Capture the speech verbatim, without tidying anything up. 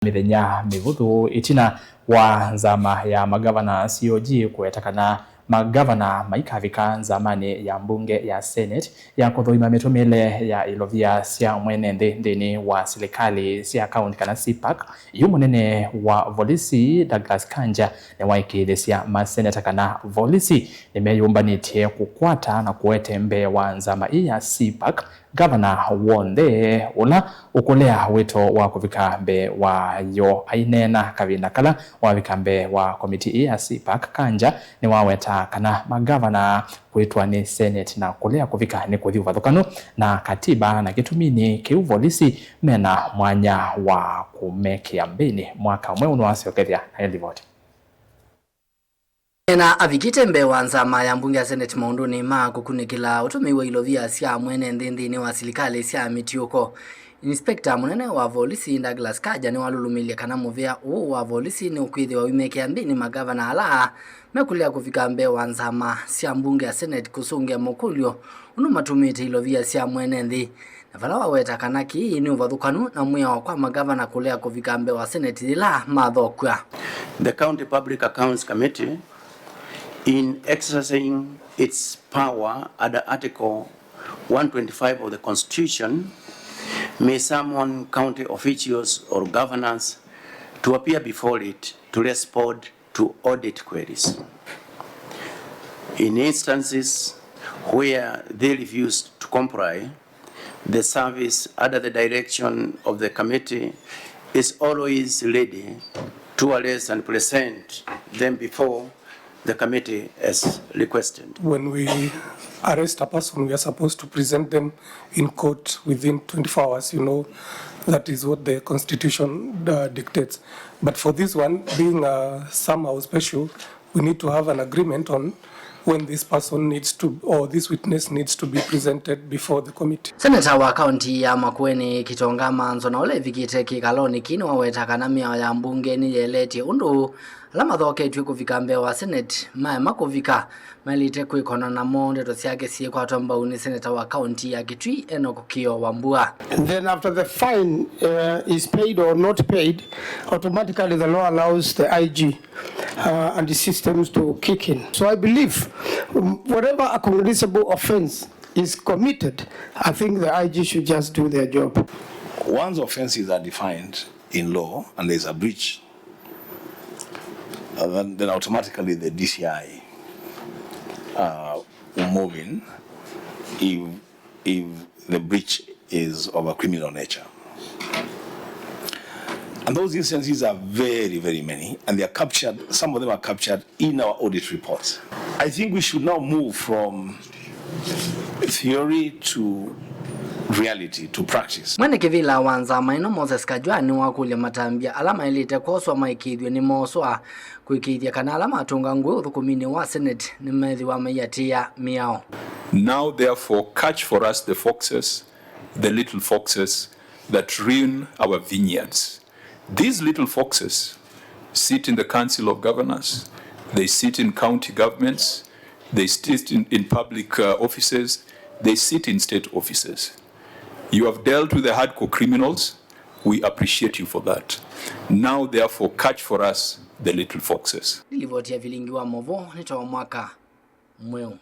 mĩthenya mĩvũthũ ĩtina wa nzama ya magavana C O G kũweta kana magavana maikavika nzamanĩ ya mbunge ya Senate ya kũthũima mĩtũmĩle ya ilovia sya mwene nthĩ nthĩnĩ wa silikalĩ sya kaunti kana CPAC, yu mũnene wa volisi Douglas Kanja nĩwaĩkĩĩthĩsya maseneta kana volisi nĩmeyũmbanĩtye kũkwata na kũete mbee wa nzama ii ya CPAC ngavana w'onthe ũla ũkũlea wĩto wa kũvika mbee wayo. Aineena kavinda kala wavika mbee wa komiti ii ya CPAC, Kanja nĩwaweta kana magavana kwĩtwa nĩ Senate na kũlea kũvika nĩ kũthi ũvathũkanu na katiba, na kĩtuminĩ kĩu volisi mena mwanya wa kũmekĩa mbĩnĩ mwaka ũmwe. Ũũ nĩwasyokethya nayo livoti. Ena avikĩte mbee wa nzama ya mbunge ya Senate maũndũnĩ ma kũkunĩkĩla ũtũmĩi wa ilovia sya mwene nthĩ nthĩnĩ wa silikalĩ sya mĩtiũko, Inspector mũnene wa volisi Douglas Kanja nĩwalũlũmĩlye kana mũvĩa ũũ wa volisi nĩũkwĩthĩwa ũimekĩa mbĩnĩ magavana ala mekũlea kũvika mbee wa nzama sya mbunge ya Senate kũsũngĩa makũlyo ũndũ matũmĩĩte ilovia sya mwene nthĩ, na vala waweta kana kĩĩ nĩ ũvathũkanu na mwĩao kwa magavana kũlea kũvika mbee wa Senate yĩla mathokw'a. The County Public Accounts Committee, in exercising its power under Article one twenty-five of the Constitution, may summon county officials or governors to appear before it to respond to audit queries. In instances where they refuse to comply, the service under the direction of the committee is always ready to arrest and present them before the committee as requested. When we arrest a person, we are supposed to present them in court within twenty-four hours. You know, that is what the constitution, uh, dictates. But for this one, being, uh, somehow special, we need to have an agreement on when this person needs to, or this witness needs to be presented before the committee. Seneta wa kaunti ya Makueni, Kitonga Manzo, na ũla ĩvikĩte kĩkalonĩ kĩĩ nĩwaweta kana mĩao ya mbunge nĩyeletye ũndũ ala mathoketw'e kũvika mbee wa Senate maema kũvika maĩlĩte kwĩkona namo. Ndeto syake syĩkwatwa mbau nĩ seneta wa kaunti ya Kitui, Enoch Kĩo Wambua. Then after the fine, uh, is paid or not paid, automatically the law allows the I G, uh, and the systems to kick in. So I believe, um, whatever a cognizable offense is committed, I think the I G should just do their job. Once offenses are defined in law and there's a breach, uh, then, then automatically the D C I, uh, will move in if, if the breach is of a criminal nature. And those instances are very, very many, and they are captured, some of them are captured in our audit reports. I think we should now move from theory to reality, to practice. Mwene kĩvĩla wa nzama ĩno, Moses Kajwang', nĩwakũlya matambya ala maĩlĩte kwoswa maĩkĩĩthw'e nĩmoswa, kũĩkĩĩthya kana ala matũnga ngũĩ ũthũkũminĩ wa Senate nĩmethĩwa maiatĩĩa mĩao. Now therefore catch for us the foxes, the little foxes that ruin our vineyards. These little foxes sit in the Council of Governors, they sit in county governments, they sit in, in public, uh, offices, they sit in state offices. You have dealt with the hardcore criminals. We appreciate you for that. Now, therefore, catch for us the little foxes. Nĩ livoti ya Vilingi wa Mauvoo, nĩ ta wa mwaka mweũ.